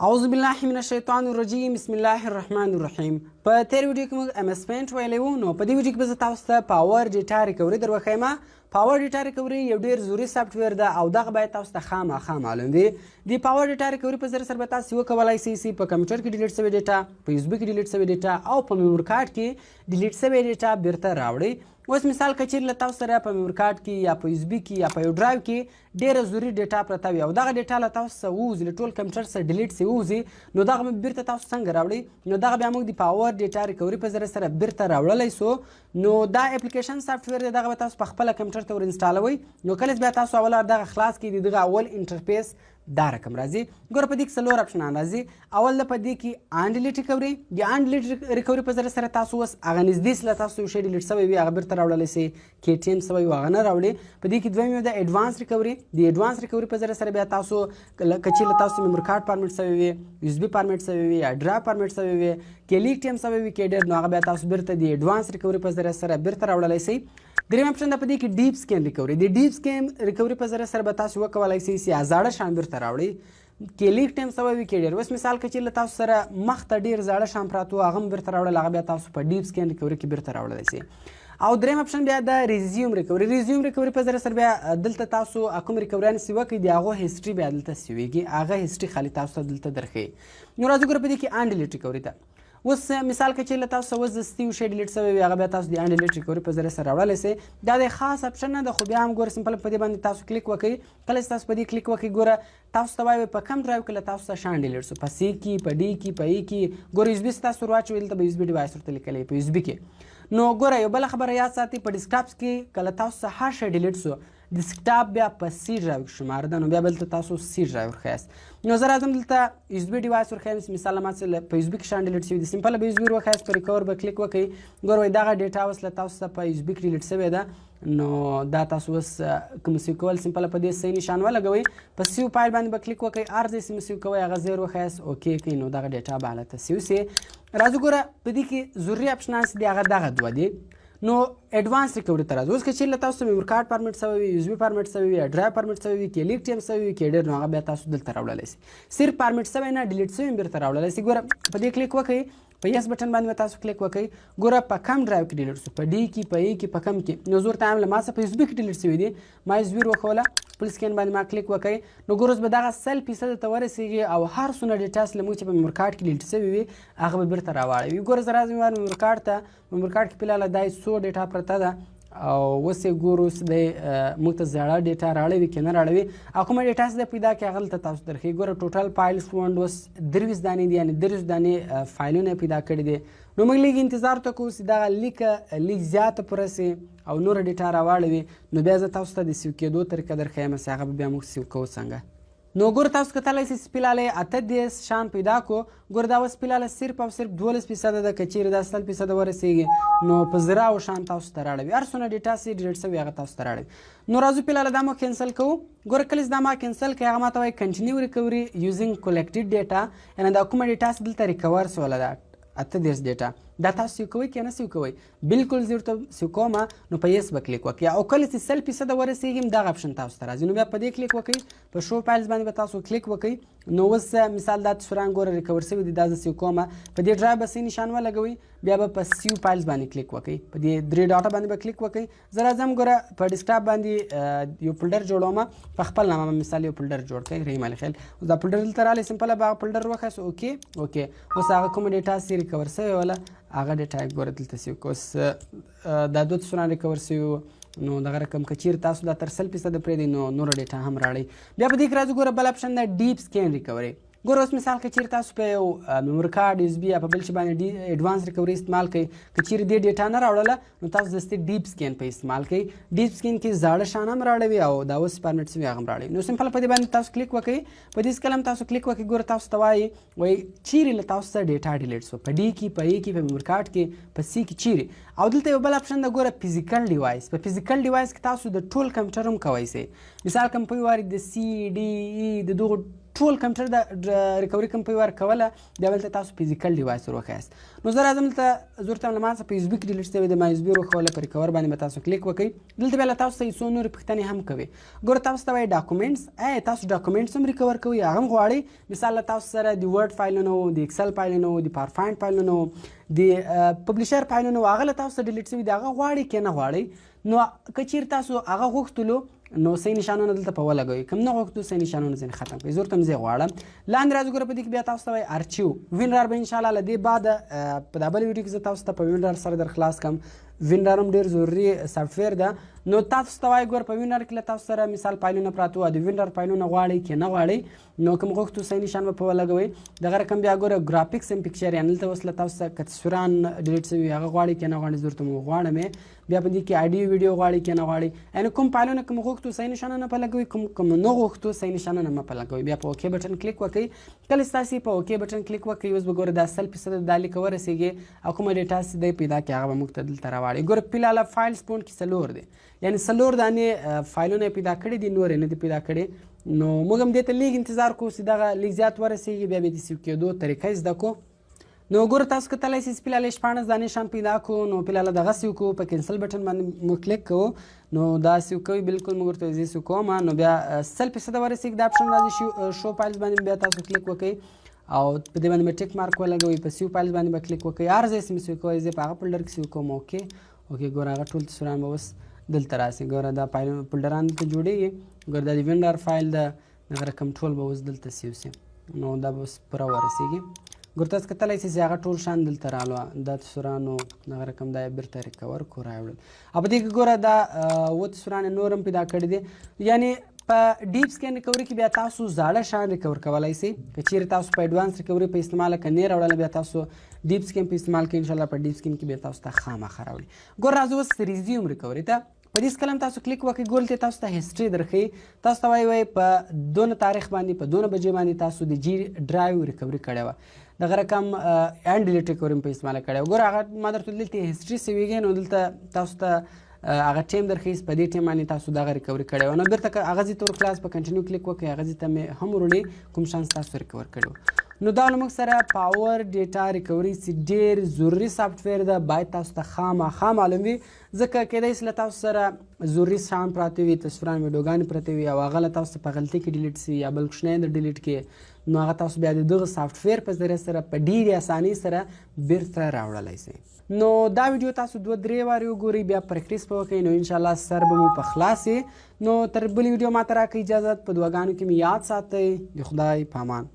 اعوذ بالله من الشیطان الرجیم، بسم الله الرحمن الرحیم. په تیر ویډیو کې موږ ام اس پینټ ویلی وو، نو په دې ویډیو کې به زه تاسو ته پاور ډیټا ریکوري در وښیم. پاور ډیټا ریکوري یو ډیر ضروري سافټویر ده او دغه باید تاسو ته خامخا معلوم وي. د پاور ډیټا ریکوري په ذریعه سره به تاسو وکولای شئ چې په کمپیوټر کې ډیلیټ شوې ډیټا، په یو اس بي کې ډیلیټ شوې ډیټا او په میموري کارت کې ډیلیټ شوې ډیټا بیرته راوړئ. اوس مثال که چیرې له تاسو سره په میموري کارت کې یا په یو اس بي کې یا په یو ډرایو کې ډیره ضروري ډیټا پرته وي او دغه ډیټا له تاسو څخه ووځي، له ټول کمپیوټر څخه ډیلیټ سي ووځي، نو دغه به بیرته تاسو څنګه راوړئ؟ نو دغه بیا موږ د پاور ډیټا ریکوري په ذریعه سره بیرته راوړلی سو. نو دا اپلیکیشن سافټویر دی، دغه به تاسو په خپله کمپیوټر ته ور انسټالوئ. نو کله چې بیا تاسو اول دغه خلاص کړئ، د دغه اول انټرفیس دا رقم راځي. ګوره، په دې کې څلور اپشنان راځي. اول په دې کې آن ډیلیټ ریکوري. د آن ډیلیټ ریکوري په ذریعه سره تاسو اوس هغه نږدې له تاسو یو شی ډیلیټ شوی وي، هغه بیرته راوړلی شئ، کې ټیم سوی وي هغه نه راوړي. په دې کې دویم یو د اډوانس ریکوري. د اډوانس ریکوري په ذریعه سره بیا تاسو که چیرې تاسو میموري کارت فارمیټ شوی وي، یو اس بي فارمیټ شوی وي یا ډرایو فارمیټ شوی وي، کې لیک ټیم شوی وي کې ډېر، نو هغه بیا تاسو بیرته د اډوانس ریکوري په ذریعه سره بیرته راوړلی شئ. دریم اپشن ده په دې کې ډیپ سکین ریکوري. د ډیپ سکین ریکوري په ذریعه سره به تاسو وکولای شئ چې زاړه شیان بیرته راوړئ، کې لیک ټیم سوی وي کې ډېر. اوس مثال که چیرې له تاسو سره مخته ډېر زاړه شیان پراته وو، هغه هم بیرته راوړل، هغه بیا تاسو په ډیپ سکین ریکوري کې بیرته راوړلی شئ. او دریم اپشن بیا د ریزیوم ریکوري. ریزیوم ریکوري په ذریعه سره بیا دلته تاسو کوم ریکوریان سی وکړئ، د هغو هیسټري بیا دلته سیویږي، هغه هیسټري خالي تاسو ته دلته درښیي. نو راځو ګوره په دې کې آن ډیلیټ ریکوري ته. اوس مثال که چیرې له تاسو اوس دستي یو شی ډیلیټ شوی وي، هغه بیا تاسو د آن ډیلیټ ریکوري په ذریعه سره راوړلی شئ. دا د خاص اپشن نه ده، خو بیا هم ګوره سمپل په دې باندې تاسو کلیک وکړئ. کله چې تاسو په دې کلیک وکړئ، ګوره تاسو ته وایي په کم ډرایو کې له تاسو څخه شیان ډیلیټ شو، په سی کې، په ډي کې، په ای کې. ګوره یو اس بي تاسو ورواچوئ، دلته به یو اس بي ډیوایس ورته لیکلی په یو اس بي کې. نو ګوره یو بله خبره یاد ساتئ، په ډیسکټاپ کې کله تاسو څخه هر شی ډیلیټ شو، ډیسکټاپ بیا په سی ډرایو کې شمار ده، نو بیا دلته تاسو سی ډرایو ورښیاست. نو زه راځم دلته یو اس بي ډیوایس ورښیم. مثال ما څه په یو اس بي کې شیان ډیلیټ شوي دي، سمپل به یو اس بي ورښیاست، په ریکور به کلیک وکړئ. ګوره وایي دغه ډیټا اوس له تاسو څخه په یو اس بي کې ډیلیټ شوې ده. نو دا تاسو اوس کوم سیو کول، سمپل په دې صحیح نشان ولګوئ، په سیو فایل باندې به کلیک وکړئ، هر ځای چې سیو کوئ هغه ځای وښیاست، اوکی کوئ، نو دغه ډیټا به هلته سیو سي. راځو ګوره په دې کې ضروري اپشنان چې دي هغه دغه دوه دي. نو اډوانس ریکوري ته راځو. اوس که چیرې له تاسو میموري کارت فارمیټ شوی وي، یو اس بي فارمیټ شوی وي، ډرایو فارمیټ شوی وي، کې لیک ټیم شوی وي کې ډېر، نو هغه بیا تاسو دلته راوړلی شئ. صرف فارمیټ شوی نه، ډیلیټ شوی هم بیرته راوړلی شئ. ګوره په دې کلیک وکړئ، په یس بټن باندې تاسو کلیک وکړئ. ګوره په کم ډرایو کې ډیلیټ شو، په ډي کې، په ای کې، په کم کې؟ نو زه ورته وایم له ما څخه په یو اس بي کې ډیلیټ شوي دي. ما یو اس بي وښوله، فل سکین باندې ما کلیک وکړ. نو ګوره اوس به دغه 100% ته ورسېږي او هر څونه ډیټا چې له موږ چې په میموري کارت کې ډیلیټ شوي وي، هغه به بیرته راواړوي. ګوره زه راځم میموري کارت ته. میموري کارت کې فلحال دا څو ډیټا پرته ده او اوس یې ګورو چې دی موږ ته زړه ډیټا راړوي که نه راړوي او کومه ډیټا چې دی پیدا کړي هغه دلته تاسو درښیي. ګوره ټوټل فایل فونډ اوس 23 دانې دي، یعنې 23 دانې فایلونه یې پیدا کړي دي. نو موږ لږ انتظار ته کوو چې دغه لیکه لږ زیاته پوره سي او نوره ډیټا راواړوي، نو بیا زه تاسو ته د سیو کېدو طریقه درښیم چې هغه به بیا موږ سیو کوو څنګه. نو ګوره تاسو کتلی شئ چې فلحال یې 38 شان پیدا کو. ګوره دا اوس فلحال صرف او صرف 12% ده. که چیرې دا 100% ورسېږي، نو په زراو شان تاسو ته راړوي، هر څونه ډیټا سي ډیلیټ شوي هغه تاسو ته راړوي. نو راځو فلحال دا مو کینسل کوو. ګوره کله چې دا ما کینسل کړي، هغه ما ته وایي کنټینیو ریکوري یوزینګ کلیکټډ ډیټا، یعنې دا کومه ډیټا چې دلته ریکور سوله ده، 38 ډیټا، دا تاسو سیو کوئ که نه سیو کوئ؟ بالکل زه ورته سیو کوم، نو په یس به کلیک وکړئ او کله چې 100% ورسېږي دغه اپشن تاسو ته راځي، نو بیا په دې کلیک وکړئ، په شو فایلز باندې به تاسو کلیک وکړئ. نو اوس مثال دا تصویران ګوره ریکور شوي دي، دا زه سیو کوم. په دې ډرایو به صحیح نشان ولګوئ، بیا به په سیو فایلز باندې کلیک وکړئ، په دې درې ډاټا باندې به کلیک وکړئ. زه راځم ګوره په ډیسکټاپ باندې یو فولډر جوړوم، په خپل نامه مثال یو فولډر جوړ کړئ، رحیم علي خیل. اوس دا فولډر دلته راغلی، سمپل به هغه فولډر وښیاست، اوکی اوکی. اوس هغه کومه ډیټا چې ریکور شوې وله هغه ډیټا یې ګوره دلته سیو کړه. اوس دا دوه تصویران ریکور شوي وو. نو دغه رقم که چیرې تاسو دا تر 100% پرېږدئ، نو نوره ډیټا هم راړئ. بیا په دې کې راځو، ګوره بل اپشن ده ډیپ سکین ریکوري. ګوره اوس مثال که چیرې تاسو په یو میموري کارت، یو اس بي یا په بل شي باندې ډي اډوانس ریکوري استعمال کړئ، که چیرې دې ډیټا نه راوړله، نو تاسو دستي ډیپ سکین په استعمال کړئ. ډیپ سکین کې زاړه شان هم راړوي او دا اوس فارمیټ شوي هغه هم راړوي. نو سمپل په دې باندې تاسو کلیک وکړئ. په دې کلم تاسو کلیک وکړئ، ګوره تاسو ته وایي وایي چیرې له تاسو څخه ډیټا ډیلیټ شو، په ډي کې، په ای کې، په میموري کارت کې، په سی کې، چیرې؟ او دلته یو بل اپشن ده، ګوره فزیکل ډیوایس. په فزیکل ډیوایس کې تاسو د ټول کمپیوټر هم کوی شئ. مثال کوم په واري د سی ډي ای د دغو ټول کمپیوټر د ریکوري کوم په ور کوله، بیا دلته تاسو فزیکل ډیوایس وروښیاست. نو زه راځم دلته، زه ورته له ما څخه په یو بي کې ډیلیټ شوی دی، ما یو بي وروښوله. په ریکور باندې به تاسو کلیک وکړئ. دلته بیا له تاسو څخه څو نورې پوښتنې هم کوي. ګوره، تاسو ته وایي ډاکومنټس، ای تاسو ډاکومنټس هم ریکور کوئ، هغه هم غواړئ. مثال له تاسو سره د ورډ فایلونه وو، د ایکسل فایلونه وو، د پاورپوینټ فایلونه وو، د پبلشر فایلونه وو، هغه له تاسو سره ډیلیټ شوي دي، هغه غواړئ که نه غواړئ؟ نو که چیرې تاسو هغه غوښتلو نو صحیح نشانونه دلته په ولګوئ، کوم نه غوښتو صحیح نشانونه ځینې ختم کړئ. زه ورته زه غواړم. لاندې راځو. ګوره، په دې کې بیا تاسو ته وایي ارچیو. وینرار به انشاءالله له دې بعد په دا بله ویډیو کې زه تاسو ته په وینرار سره در خلاص کم. وینرار هم ډېر ضروري سافټویر ده. نو تاسو ته وایي، ګوره، په وینرار کې له تاسو سره مثال فایلونه پراته وو، د وینرار فایلونه غواړئ که نه غواړئ؟ نو کوم غوښتو صحیح نشان به په ولګوئ. دغه رقم بیا ګوره ګرافیکس هم پکچر، یعنې دلته اوس له تاسو سره که تصویران ډیلیټ شوي، هغه غواړئ که نه غواړئ؟ زه ورته غواړم. بیا په دې کې اډیو ویډیو غواړي که نه غواړي؟ یعنې کوم فایلونه کوم غوښتو صحیح نشانونه په لګوي، کوم کوم نه غوښتو صحیح نشانونه مه په لګوي. بیا په اوکی بټن کلیک وکړئ. کله ستاسو په اوکی بټن کلیک وکړئ، اوس به ګوره دا 100% دا لیکه ورسېږي او کومه ډیټا چې دی پیدا کړي، هغه به موږ ته دلته راواړي. ګوره، فلحال فایلز فونډ کې څلور دی، یعنې څلور دانې فایلونه پیدا کړي دي، نور یې نه دي پیدا کړي. نو موږ هم دې ته لږ انتظار کوو چې دغه لږ زیات ورسېږي، بیا به د سیو کېدو طریقه زده کو. نو ګوره، تاسو کتلی شئ چې فلحال یې 16 دانې شان پیدا کړو. نو فلحال دغه سیو کوو، په کینسل بټن باندې موږ کلیک کوو. نو دا سیو کوي، بالکل موږ ورته زه سیو کوم. نو بیا 100% ورسېږي، دا اپشن راځي، شو فایلز باندې بیا تاسو کلیک وکړئ او په دې باندې به ټیک مارک ولګوئ. په سیو فایلز باندې به کلیک وکړئ. هر ځای چې سیو کوئ، زه په هغه فولډر کې سیو کوم. اوکې، ګوره، هغه ټول تصویران به اوس دلته راسي. ګوره، دا فایل فولډران دلته جوړېږي. ګوره، دا د وینرار فایل ده، دغه رقم ټول به اوس دلته سیو سي. نو دا به اوس پوره ورسېږي. ګور، تاسو کتلی شئ چې هغه ټول شان دلته رالو، دا تصویرانو دغه رقم دا یې بیرته ریکور کو راوړل. او په دې کې ګوره، دا اووه تصویران نور هم پیدا کړي دي. یعنې په ډیپ سکین ریکوري کې بیا تاسو زاړه شان ریکور کولای شئ. که چیرې تاسو په اډوانس ریکوري په استعمال که نه راوړل، بیا تاسو ډیپ سکین په استعمال کې ان شاء الله په ډیپ سکین کې بیا تاسو ته خامخا راوړي. ګور، راځو اوس ریزیوم ریکوري ته. په دې کلم تاسو کلیک وکړئ. ګور، ته تاسو ته هیستوري درښي. تاسو ته وایي په دونه تاریخ باندې په دونه بجې باندې تاسو د جی ډرایو ریکوري کړې وه، دغه رقم اند ډیلیټ ریکوري په استعمال کړې وه. ګور، هغه ما درته دلته هیستوري سویږي. نو دلته تاسو ته هغه ټیم درښي، په دې ټیم باندې تاسو دغه ریکوري کړې وه. نو بیرته هغه ځای ته ورخلاص په کنټینیو کلیک وکړئ، هغه ځای ته مې هم وروړي کوم شان تاسو ریکور کړی. نو دا له موږ سره پاور ډیټا ریکوري چې ډیر ضروري سافټویر ده، باید تاسو ته خامخا معلوم وي، ځکه کېدای شي له تاسو سره ضروري شان پراته وي، تصویران ویډیوګانې پرته وي او هغه له تاسو په غلطي کې ډیلیټ سي یا بل کوچنی در ډیلیټ کې، نو هغه تاسو بیا د دغه سافټویر په ذریعه سره په ډیرې اسانۍ سره بیرته راوړلی شئ. نو دا ویډیو تاسو دوه درې وارې وګورئ، بیا پریکټیس به وکړئ، نو انشاءالله سر به مو په خلاص. نو تر بلې ویډیو ماته راکړئ اجازت. په دعاګانو کې مې یاد ساتئ. د خدای په امان.